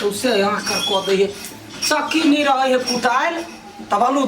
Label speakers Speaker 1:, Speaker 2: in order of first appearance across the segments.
Speaker 1: सौसे आँकर कऽ दै है चक्की नहि रहै है कुटायल तब आलू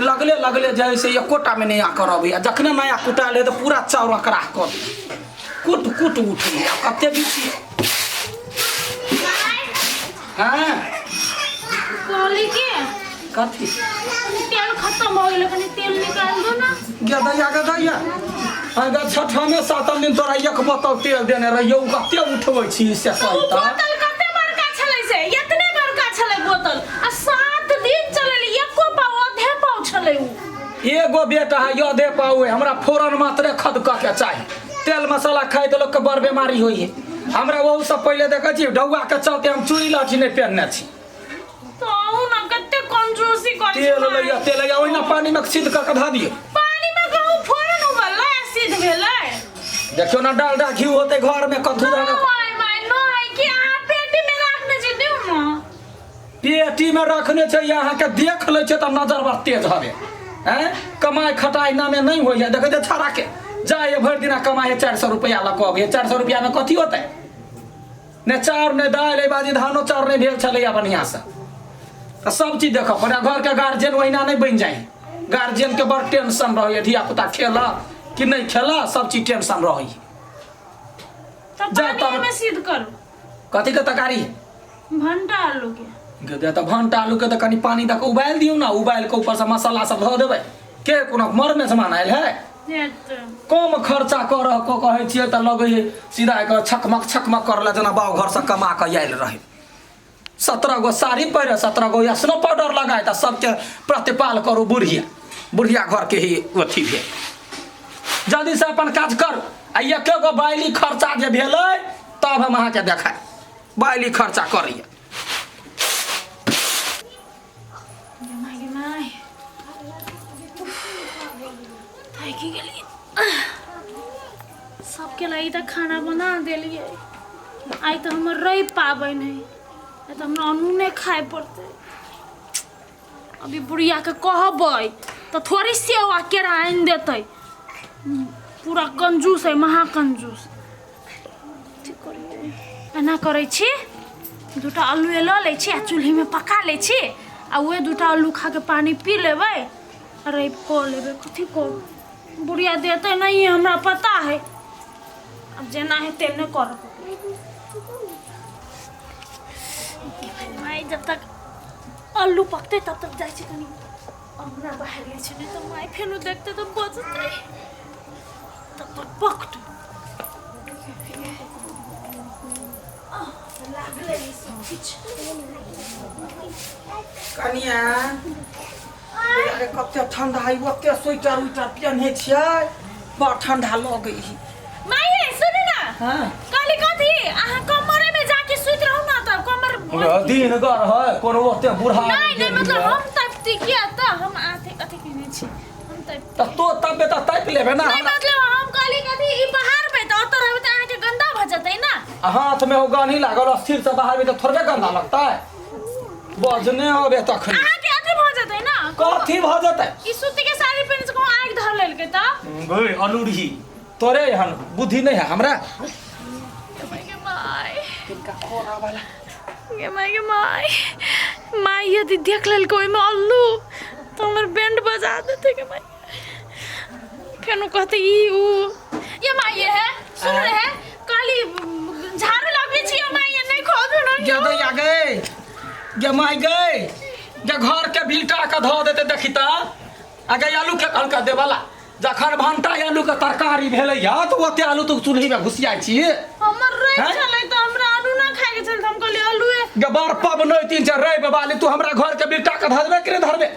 Speaker 1: लगले लगले जे है से एकोटामे नहि आँकर अबैए जखने नया कुटायल है तऽ पूरा चाउर अकराह कऽ दै कुट कुट उठै है आब कते बिछी। हँ।
Speaker 2: कहली के
Speaker 1: कथी?
Speaker 2: तेल खत्म हो गेलै, कनि तेल निकाल दो ना।
Speaker 1: गदैया गदैया, अगर छठमे सातम दिन तोरा एक बोतल तेल देने रहियौ, ओ कते उठबै छी से
Speaker 2: ओ
Speaker 1: कही तऽ।
Speaker 2: बोतल कते बड़का छलै से, एतने बड़का छलै बोतल आ 7 दिन चलल, एको पाव आधे पाव छलै उ।
Speaker 1: एगो बेटा है यदे पाउ है, हमरा फोरन मात्रे खदकऽ के चाही। तेल मसाला खाइ तऽ लोकके बड़ बीमारी होइ है। हमरा ओहू से पहिले देखै छी, ढौआ के चलते हम चूड़ी लहठी नहि पहिनने छी।
Speaker 2: तो अहूँ ना कते कंजूसी करै छी।
Speaker 1: तेल लैया, तेल लैया, ओहिना पानी में सिद्ध कऽ के धऽ दियौ।
Speaker 2: पानी में कहूँ फोरन उबललै आ सिद्ध भेलै?
Speaker 1: देखियौ ने, डालडा घी होतै घर में कथू
Speaker 2: नो
Speaker 1: रंगक।
Speaker 2: My my no है कि अहाँ पेटी में राखने छी, दियौ ना।
Speaker 1: पेटी में रखने छै, अहाँके देख लै छै तऽ नजर बड़ तेज हवे। हैं, कमाइ खटाइ नामे नहि होइए। देखै छै छाड़ा के जाइए, भरि दिना कमाइ है, 400 रुपैआ लऽ कऽ अबैए। 400 रुपैआमे कथी होतै? ने चाउर ने दालि। एहि बाजी धानो चाउर नहि भेल छलैए बढ़िआँसँ, तऽ सब चीज देखऽ पड़ै। घरके गार्जियन ओहिना नहि बनि जाइ। गार्जियनके बड़ टेंशन रहैए, धिया पुता खेलक कि नहि खेलक, सब चीज टेंशन रहैए।
Speaker 2: तब
Speaker 1: जा
Speaker 2: पानी
Speaker 1: तब।
Speaker 2: में सिद्ध करू।
Speaker 1: कथीके तरकारी?
Speaker 2: भंटा आलू के।
Speaker 1: गे तऽ भंटा आलूके तऽ कनि पानी दऽ कऽ उबालि दियौ ने, उबालि कऽ ऊपरसँ मसाला सब धऽ देबै। के कोनो मर मेजमान आयल है?
Speaker 2: हेतै।
Speaker 1: कम खर्चा कर कऽ कहै छियै तऽ लगै है सीधा एकर छकमक छकमक करले, जेना बाउ घरसँ कमा कऽ आयल रहै। 17 गो साड़ी पहिरे, 17 गो स्नो पाउडर लगाए, तऽ सबके प्रतिपाल करू। बुढ़िया बुढ़िया घरके ही अथी भेल। जल्दी से अपन काज कर आ एके गो बाइली खर्चा जे भेलै तब हम अहाँके देखाय। बाइली खर्चा करैया।
Speaker 2: गे माय, गे माय, थाकि गेलियै। सबके लागि तऽ खाना बना देलियै। आइ तऽ हमर रवि पाबनि है, आइ तऽ हमरा अनूने खाय पड़तै। अभी बुढ़ियाके कहबै तऽ थोड़ी सेव आ केरा आनि देतै। पूरा कंजूस है, महा कंजूस। की करियै? एना करै छी, दूटा आलूए लऽ लै छी आ चूल्हीमे पका लै छी आ उहे दूटा आलू खा के पानि पी लेबै आ रवि कऽ लेबै। कथी करू? बुढ़िया देतै नहीं, हमरा पता है। आब जेना है तेने करब। माय, जब तक आलू पकतै तब तक जाइ छी, कनि अंगना बाहर लै छी, नहि तऽ माय फेनो देखतै तऽ बजतै। तब तक पकतै लागलै ई सब किछु।
Speaker 1: कनिया, अरे कते ठंडा है, ओते स्वेटर उइटर पहिने छियै, बड़ ठंडा लगै है।
Speaker 2: माय, सुनू ना।
Speaker 1: हाँ।
Speaker 2: कहली कथी, अहाँ कमरे में जाके सुति रहू ना तऽ कमर
Speaker 1: दिन गर है कोनो ओते बूढ़ा।
Speaker 2: नहीं नहीं, मतलब हम तपती किया तऽ हम आथे कथी कहने छी, हम तप
Speaker 1: तऽ तो तबे तऽ तापि लेबे ना।
Speaker 2: नहीं, मतलब हम कहली कथी, ई बाहर में तऽ ओतऽ रहबै तऽ अहाँके गंदा भऽ जेतै ना।
Speaker 1: आ हाथ में ओ गन्ही लागल, स्थिर से बाहर में तऽ थोड़बे गंदा लगतै? बजने अबे तखन।
Speaker 2: अहाँके अथी भऽ जेतै ना।
Speaker 1: कथी भऽ जेतै?
Speaker 2: ई सूती के साड़ी पहिने से कहूँ आगि धर लेलकै तऽ।
Speaker 1: गई अलूरही, तोरे एहन बुद्धि नहीं है हमरा।
Speaker 2: गे माय।
Speaker 1: तिनका खोरा वाला।
Speaker 2: गे माय, गे माय, माय यदि देख लेलकै ओहिमे अल्लू तऽ हमर बैंड बजा देतै। गे माय, फेनो कहतै ई ऊ। ये माय, ये है, सुन रहे है, कहली झाड़ू लगबै छी। माय, ये नहीं खोदू ना।
Speaker 1: गे दैया गे, गे माय गे, गे घर के बिलटा के धऽ देते। देखी तऽ आ गे, आलू के कहलका देवला, जखन भंटा आलू के तरकारी भेलै या तऽ ओते आलू तू चूल्ही में घुसियाइ छी।
Speaker 2: हमर रहि
Speaker 1: हैं?
Speaker 2: छलै तऽ हमरा आलू ना खाय के छलै तऽ हम कहलियै आलूए।
Speaker 1: गे बड़ पबनै तीन चार रवि वाली, तू हमरा घर के बिलटा के धरबे कि नहि धरबे?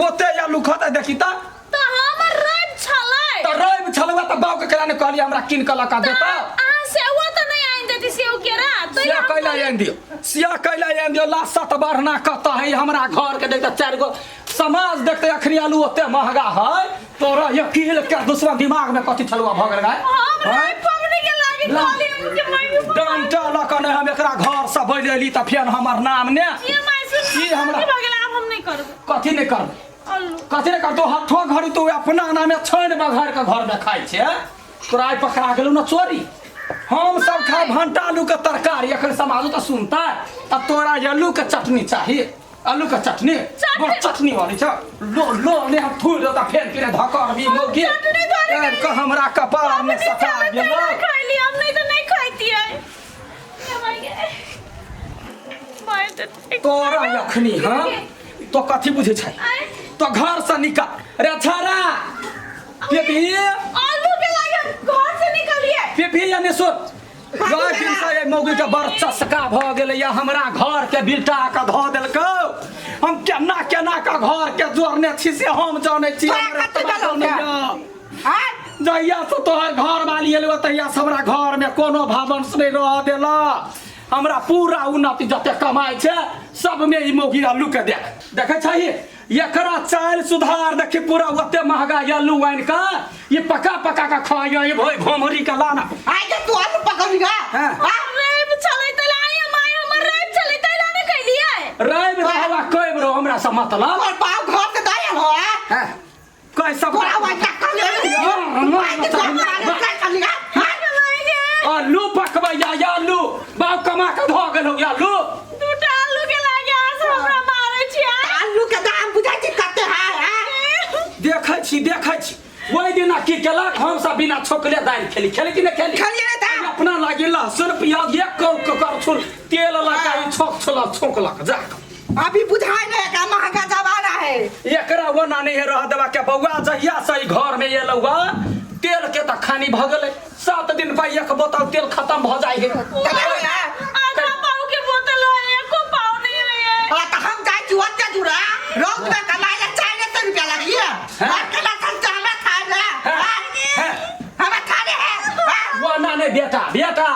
Speaker 1: ओते आलू खतै, देखी तऽ।
Speaker 2: तऽ हमर रवि छलै।
Speaker 1: तऽ रवि छलौ तऽ बाप के केना ने कहलियै हमरा कीन कऽ लऽ कऽ देता?
Speaker 2: अहाँ सेवा तऽ नहि आनि देती सेव केरा तै।
Speaker 1: सिया कैला आनि दियौ, सिया कैला आनि दियौ? ला सत बढ़ना कतऽ है हमरा घर के? देखते चारि गो समाज देखते, अखनी आलू ओते महंगा है। तोरा यकीन के दुश्मन दिमाग में कथी छलुआ भऽ गेल गाय?
Speaker 2: हम रवि पबनी के लागी कहली हम के माय।
Speaker 1: डंटा लऽ कऽ नहि हम एकरा घर से बैल एली तऽ फेर हमर नाम ने।
Speaker 2: ये माय, सुन।
Speaker 1: ई हमरा-
Speaker 2: की भऽ गेल? आब हम नहि करबै।
Speaker 1: कथी नहि करबै?
Speaker 2: आलू।
Speaker 1: कथी नहि करतौ? हथो घड़ी तू अपना नामे छानि बघारि कऽ घर में खाइ छै। तोरा आइ पकड़ा गेलौ ने चोरी। हम सब खाए भंटा आलू के तरकारी एखन समाजो तऽ सुनता आ तोरा आलू के चटनी चाही आलू के चटनी बड़ चटनी वाली छ लो लो ने हम थूर देता फेर फिर धकर भी मोगी
Speaker 2: चटनी थोड़ी
Speaker 1: आबि कऽ हमरा कपार में सटा गेलो
Speaker 2: खैली हम नहीं तो नहीं खैतियै ये माय गे। माय तऽ
Speaker 1: तोरा अखनी हाँ तो कथी बुझे छै
Speaker 2: आय,
Speaker 1: तो घर से निकाल रे छाड़ा पेपी
Speaker 2: आलू के लागे घर से निकलिए
Speaker 1: पेपी यानी सुन जाय दिन से ये मौगी के बड़ चस्का भ गेलै या हमरा घर के बिलटा के धऽ देलकौ हम केना केना के घर के जोड़ने छी से हम जानै छी
Speaker 3: तोरा
Speaker 1: हमरा
Speaker 3: कथी
Speaker 1: तोरा
Speaker 3: देलकौ?
Speaker 1: जानैया।
Speaker 3: आँय?
Speaker 1: जहिया से तोहर घर वाली एलौ तहिया से हमरा घर में कोनो भावंश नहीं रह देला हमरा पूरा उन्नति जते कमाइ छै सबमे ई मौगी आलू के देख देखै छही एकरा चालि सुधार देखी पूरा ओते महगा आलू आनि कऽ ई पका पका कऽ खाइ ये भोइ भोमरी के लाना
Speaker 3: आइ के तू आलू पकड़िगा
Speaker 1: हाँ।
Speaker 2: रैब छलै तै ला आइ माय हमर रैब छलै तै ला ने कैलियै
Speaker 1: रैब रहवा कब रहो हमरा से मतलब
Speaker 3: तोर बाप घर से दयल हो आ
Speaker 1: हैं कह सब
Speaker 3: तोरा वही का कर ले आइ के तू आलू का करिगा
Speaker 1: आलू पकबैया आलू बाप कमा कऽ धऽ गेलौ आलू
Speaker 2: दूटा आलू के लागे आज हमरा मारै छी
Speaker 3: आलू के दाम बुझाइ छी कते है आ
Speaker 1: देखै छी देखै छी ओहि दिना की केलक हम सब बिना छोकले दालि खेली खेली कि नहि खेली
Speaker 3: खेलियै ने तऽ।
Speaker 1: अपना लागी लहसुन प्याज एक कौ करछुल तेल लगा ई छोक छोलक छोकलक जा कऽ।
Speaker 3: अभी बुझाइ नहीं का महंगा जमाना है
Speaker 1: एकरा ओना नहीं रह देबा के बौआ जहिया से ई घर में एलौ तेल के तऽ खानी भऽ गेलै 7 दिन पर एक बोतल तेल खत्म भऽ जाइ है
Speaker 2: आधा पाव के बोतल है एको पाव नहीं है
Speaker 3: आ त हम जाइ छी ओते दूर आ रौद में कमाइ ला 400 रुपया लगी है आ केना खर्चा हमरा खाए ला
Speaker 1: हैं?
Speaker 3: हमरा खाने है आ?
Speaker 1: ओना नहीं बेटा बेटा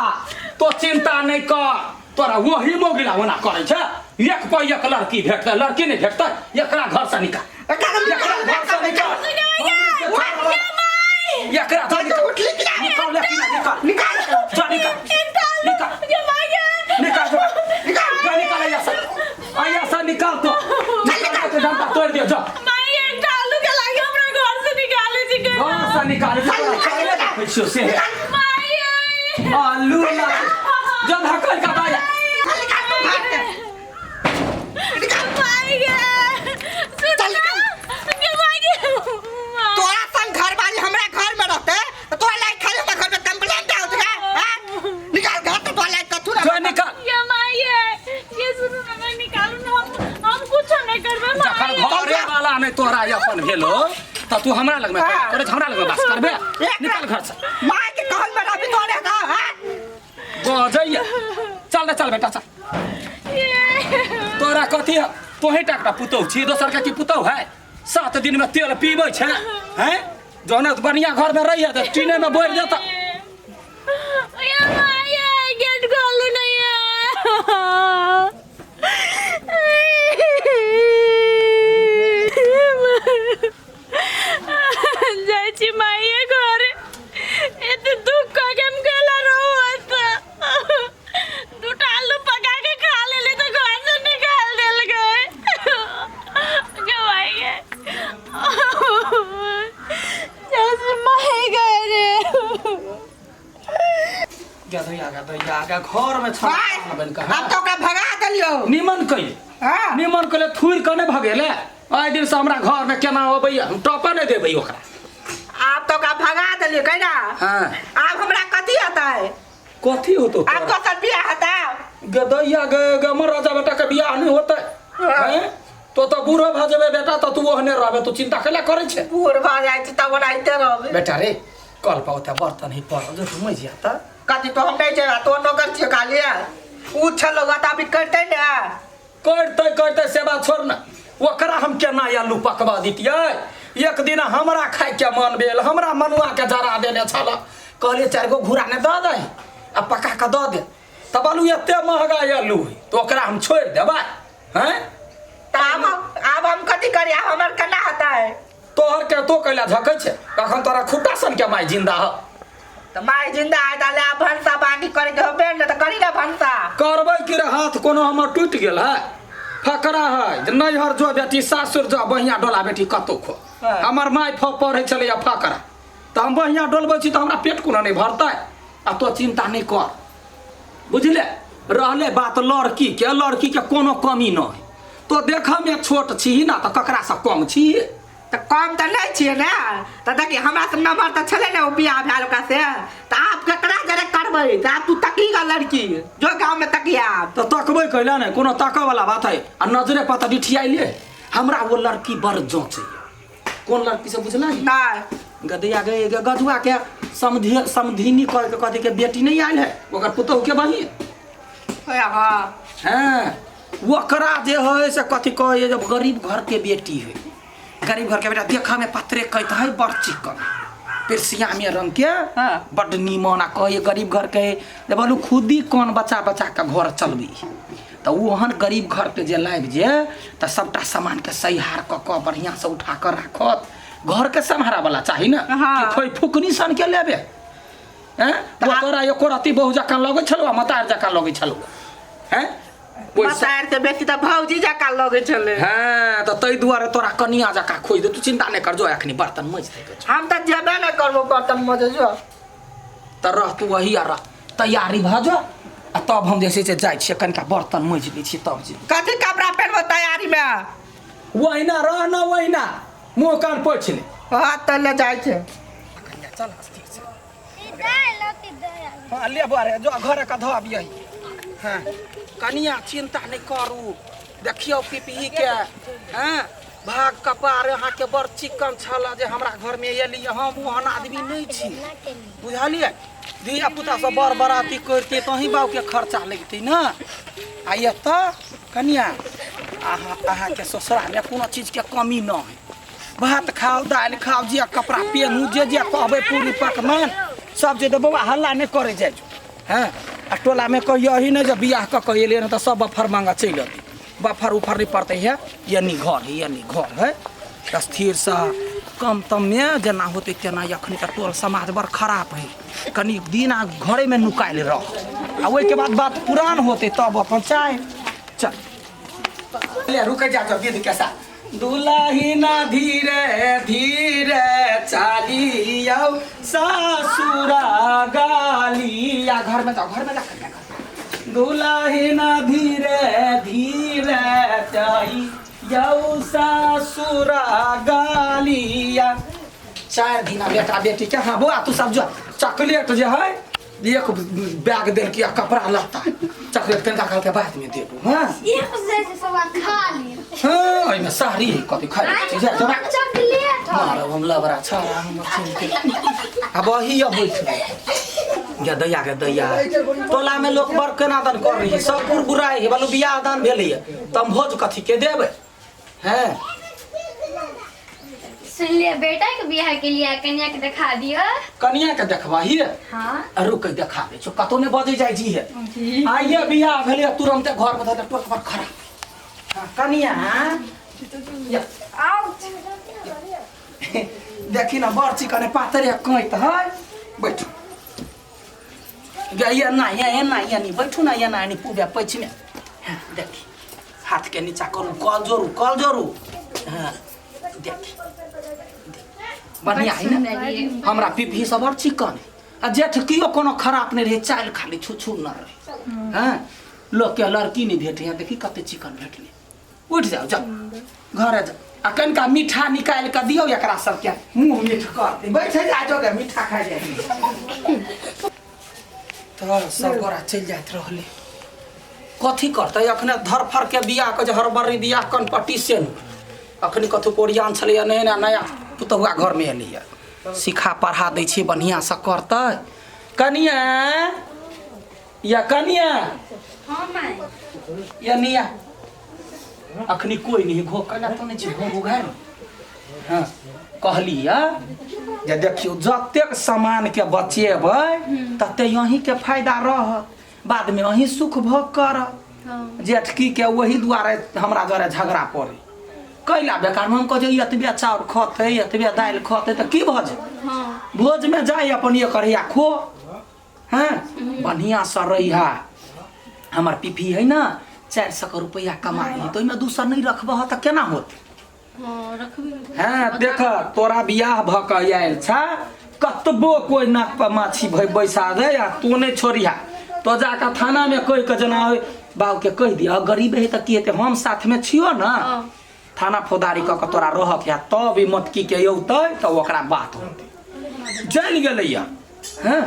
Speaker 1: तो चिंता नहीं कर तोरा वही मोगिला ओना करै छै एक पर एक लड़की भेटतै लड़की नहीं भेटतै एकरा घर से निकाल
Speaker 3: एकरा
Speaker 1: एकरा घर से निकाल एकरा
Speaker 3: तो
Speaker 1: निकाल
Speaker 3: उठली कि ना
Speaker 1: निकाल ले कि ना निकाल
Speaker 3: निकाल
Speaker 1: जा निकाल निकाल निकाल जो
Speaker 3: निकाल
Speaker 1: जा निकाल आया से आया से निकाल तो निकाल के डंडा तोड़ दियो जा
Speaker 2: माई एकटा आलू के लागे हमरा घर से निकाले छी के
Speaker 1: घर से निकाल
Speaker 3: निकाल,
Speaker 1: देखै छियो से
Speaker 2: माई
Speaker 1: आलू ला जा धकल का बाया
Speaker 3: निकाल निकाल तू भाग के निकाल
Speaker 2: माई गे
Speaker 3: चल निकाल।
Speaker 2: के माई गे
Speaker 3: तोरा संग घर वाली हमरा घर में रहते तो तोरा लायक खाली हमरा घर में कंप्लेंट आवत है हां निकाल घर तो तोरा लायक कथू ना
Speaker 1: जा निकाल
Speaker 2: ये माई ये सुनू ना मैं निकालू ना हम कुछ नहीं करबे
Speaker 1: जखन
Speaker 2: माई
Speaker 1: घरे वाला नहीं तोरा अपन भेलो त तू हमरा लगमे
Speaker 3: हाँ।
Speaker 1: करे हमरा लगमे बास करबे निकाल घर से
Speaker 3: मां के कहल में अभी तोरे का हां
Speaker 1: बजैया चल रे चल बेटा चल तोरा कथी है तोहे टा एकटा पुतहु छी दोसर के की पुतहु है 7 दिन में तेल पीबै छै हैं जौन बढ़िया घर में रहिए तऽ टीने में बोरि देता
Speaker 2: ये माई गेट खोलू नहीं है जाइ छी माइये घर एते दुख कऽ के हम गेला रहू दूटा आलू पका के खा लेली तऽ घर से निकाल देलकै गे माई गे जाइ छी माई घरे
Speaker 1: गदैया गदैया गा घर में छला बन के
Speaker 3: हम तो ओकरा भगा देलियो
Speaker 1: निमन कइले
Speaker 3: हां
Speaker 1: निमन कइले थुरि के नहि भगेले आइ दिन से हमरा घर में केना अबैया हम टपे नहि देबै ओकरा
Speaker 3: आप तो ओकरा भगा देलियो कहिना
Speaker 1: हाँ
Speaker 3: आब हमरा कथी हेतै
Speaker 1: कथी होतो
Speaker 3: आब दोसर बियाह हेतै
Speaker 1: गदैया गे गे हमर राजा बेटा के बियाह नहि होतै हैं तो तो बूढ़ो भऽ जेबै बेटा तऽ तू ओहने रहबे तू चिंता कैला करै छै
Speaker 3: बूढ़ भऽ जाइ छी तब ओनाहिते रहबै
Speaker 1: बेटा रे कल पर ओते बर्तन ही पड़ल जो तू मजि जाता
Speaker 3: कथी तो हम नहीं जेबा तो नौकर छियो खाली उ छलो त अभी करतै ने
Speaker 1: करते करते सेवा छोड़ ना ओकरा हम केना आलू पकवा दितियै एक दिन हमरा खाइके मन भेल हमरा मनुआ के जरा देने छल कहलियै चारि गो घूरा ने दऽ दही आ पका कऽ दऽ दे तब आलू एते महगा आलू है तऽ ओकरा हम छोड़ि देबै हैं
Speaker 3: त आब हम कथी करी आब हमर केना हेतै
Speaker 1: तोहर के तो कैला झकै छै कखन तोरा खुट्टा सन के माय जिंदा ह
Speaker 3: त माय जिंदा है ताले आब भनसा बानी करे के होबे ने त करी ना भनसा
Speaker 1: करबै कि रे हाथ कोनो हमर टूटि गेल है फकरा है जे नैहर जो बेटी सासुर जो बहिया डोला बेटी कतौ खो
Speaker 3: हाँ।
Speaker 1: हमर माय फ पढ़ै छलैया फकरा तऽ हम बहिया डोलबै छी तऽ हमरा पेट कोनो नहि भरतै आ तो चिंता नहीं कर बुझले रहले बात लड़की के लड़की के कोनो कमी नहीं तो देखऽ में छोट छी ना तऽ ककरा से कम छी
Speaker 3: तऽ कम तऽ नहि छियै ने तऽ देखी हमरा से नम्बर तऽ छलै ने ओ बियाह भेल ओकरा से तऽ आब केकरा जरे करबै तऽ आब तू तकी ग लड़की जो गाँव में तकी आब
Speaker 1: तऽ तकबै कैला नहि कोनो ताकऽ वाला बात है आ नजरे पर तऽ डिठियाइले हमरा वो लड़की बड़ जँचैए कोन लड़की से बुझलही
Speaker 3: नहि
Speaker 1: गदैया गे गजुआ के समधि समधिनी कह के कथी के बेटी नहीं आयल है ओकर पुतहु के बहिन
Speaker 3: हाँ
Speaker 1: हाँ ओकरा जे है से कथी कहै जब गरीब घर के बेटी है गरीब घर के बेटा देखा में पत्रे कहते है बड़ चिकन फिर सियामे रंग के
Speaker 3: हाँ।
Speaker 1: बड नीमन आ कहै गरीब घर के जे बोलू खुदी कौन बचा बचा के घर चलबी तऽ ओहन गरीब घर के जे लाबि जे तऽ सबटा सामान के सहिहार कऽ कऽ बढ़िआँ से उठा कऽ राखत घर के सम्हारा वाला चाही ने
Speaker 3: हाँ।
Speaker 1: कि खोइ फुकनी सन के लेबे हैं वो तोरा एको रत्ती बहु जकाँ लगै छलौ आ मतार जकाँ लगै छलौ हैं ओहि
Speaker 3: मतार से बेसी तऽ भौजी जकाँ लगै छलै
Speaker 1: हँ तऽ ताहि दुआरे तोरा कनिया जकाँ खोजि दे तू चिन्ता नहि कर जो एखनी बर्तन मजि दे
Speaker 3: हम तऽ जेबे नहि करबो बर्तन मजे जो
Speaker 1: तऽ रह तू वही आ रह तैयारी भऽ जो आ तब हम जे छै से जाइ छियै कनिका बर्तन मजि लै छियै तब जेबै
Speaker 3: कथी कपड़ा पहिनबो तैयारी में
Speaker 1: ओहिना रह न ओहिना मुँह कान पोछि ले
Speaker 3: हाथ तऽ ले जाइ छै
Speaker 1: कनिया चल स्थिर से हाँ ले बरे जो घरे का धो अबियै हाँ कनिया चिंता नहीं करू देखियौ पिपही के हाँ भाग कपार अहाँके बड़ चिकन छल जे हमरा घरमे एली हम ओहन आदमी नहि छी बुझलियै धिया पुता सब बड़ बराती करिते तहीं बाबूके खर्चा लगितै ने आ एतऽ कनिया अहाँ अहाँके ससुरालमे कोनो चीजके कमी नहि हइ भात खाउ दालि खाउ जे कपड़ा पेनू जे जे कहबै पूरी पकवान सब जे बौआ हल्ला नहि करै जाइ जो हँ आ टोलामे कहियो ही नहि जे बियाह कऽ कऽ एलियै ने तऽ सब बफर माँगऽ चलि अतै बफर उफर नहि पड़तै है यनी घर है यनी घर है स्थिरसँ कम तममे जेना होतै तेना अखनी तऽ टोल समाज बड़ खराब है कनी दिन आ घरेमे नुकायल रह आ ओहिके बाद बात पुरान होतै तब अपन चाय चल ले रुक जा जो विध के साथ दुलहिना धीरे धीरे चालियौ ससुरा गालिया घर में जाओ घर में जा कन्या घर दुलहिना धीरे धीरे चालियौ ससुरा गालिया चारि दिना बेटा बेटी के हाँ बौआ तू सब जो चॉकलेट जे है एक बैग देलकी आ कपड़ा लत्ता चॉकलेट कनिका कहलकै बाद में देबू हाँ
Speaker 4: एक से सब खा ले
Speaker 1: हाँ ओहिमे साड़ी है कथी खाइ चीज है जरा
Speaker 4: चॉकलेट
Speaker 1: मारब हम लबरा छाड़ा हमर चिन्ह के अब अही अब बैठ गे दैया के दैया टोला में लोग बड़ केना दन कर रही है सब बुर बुराई है बालू बियाह दान भेलैए तम भोज कथी के देबै हैं
Speaker 4: सुन लिया बेटा के बियाह के लिए कन्या के दिखा दियो
Speaker 1: कनिया के देखबा ही
Speaker 4: हाँ
Speaker 1: आ रुक के देखाबै छौ कतौ नहि बजै जाइ छी हे आइए बियाह भेलै तुरन्ते घर में धऽ टोल पर खड़ा हाँ, कनिया या। देखी ना बड़ चिकन पातर कैत है बैठू गे ये ना ये एना ये नहीं बैठू ना ये ना नहीं पूबे पछिमे हाँ देखी हाथ के नीचा करू कल जोड़ू कल जोड़ू हाँ देखी बढ़िया है ना हमरा पिपही सब बड़ चिकन आ जेठ कियो कोनो खराब नहीं रहे चालि खाली छू छू न रहे हाँ लोग के लड़की नहीं भेटे है देखी कते चिकन भेटले उठ जाओ जाओ घरे जाओ आ कनिका मीठा निकालि कऽ दियौ एकरा सबके मुँह मीठ कर दे बैठे जा जो गे मीठा खाइ जाए तऽ सब गोरा चलि जाइत रहलै कथी करतै अखने धरफड़ के बियाह के जे हड़बड़ी बियाह कनपट्टी से नहि अखनी कथू के ओरियान छलैया नया नया नया पुतहुआ घरमे एलैया सिखा पढ़ा दै छियै बढ़िआँसँ करतै कनिया या कनिया
Speaker 2: हाँ माय
Speaker 1: या निया अखनी कोई नहीं घो कैला तो नहीं छै घो उघारि हाँ कहलियै जे देखियौ जतेक सामानके बचेबै तते अहीँके फायदा रहत बादमे अहीं सुख भोग करब
Speaker 2: हाँ
Speaker 1: जेठकी के वही दुआरे हमरा दुआरे झगड़ा पड़े कैला बेकार हम कहै एतबे चाउर खतै एतबे दालि खतै तऽ की भऽ जेतै
Speaker 2: हाँ
Speaker 1: भोजमे जाय अपन एक अढ़ैया खो हैं बढ़िआँसँ रहिहा हमर पीपी है ने 400 के रुपैआ कमाइ तऽ ओहिमे 200 नहि रखबह तऽ केना होतै
Speaker 2: हाँ रखबे
Speaker 1: हैं देख तोरा बियाह भऽ कऽ आयल छ कतबो कोई नाक पर माछी भई बैसा दे आ तू नहीं छोड़िहा तो जाकर थाना में कहि के जेना होय बाबू के कहि दिया गरीब है तऽ की हेतै हम साथ में छियो ना थाना फौदारी कऽ के तोरा रहक या तब ई मोटकी के औतै तऽ ओकरा बात होतै चलि गेलैया हँ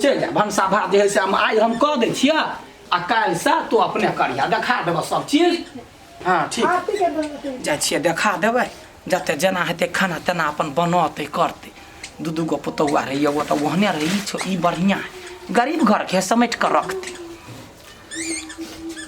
Speaker 1: चलि जा भनसा भात जे हइ से हम आइ हम कऽ दै छियै आ काल्हिसँ तू अपने करिहा देखा देबऽ सब चीज हँ ठीक जाइ छियै देखा देबै जते जेना हेतै खाना तेना अपन बनतै करतै दू दू गो पुतौआ रहैए ओ तऽ ओहने रहै ई छौ ई बढ़िआँ है गरीब घरके समेट कऽ रखतै।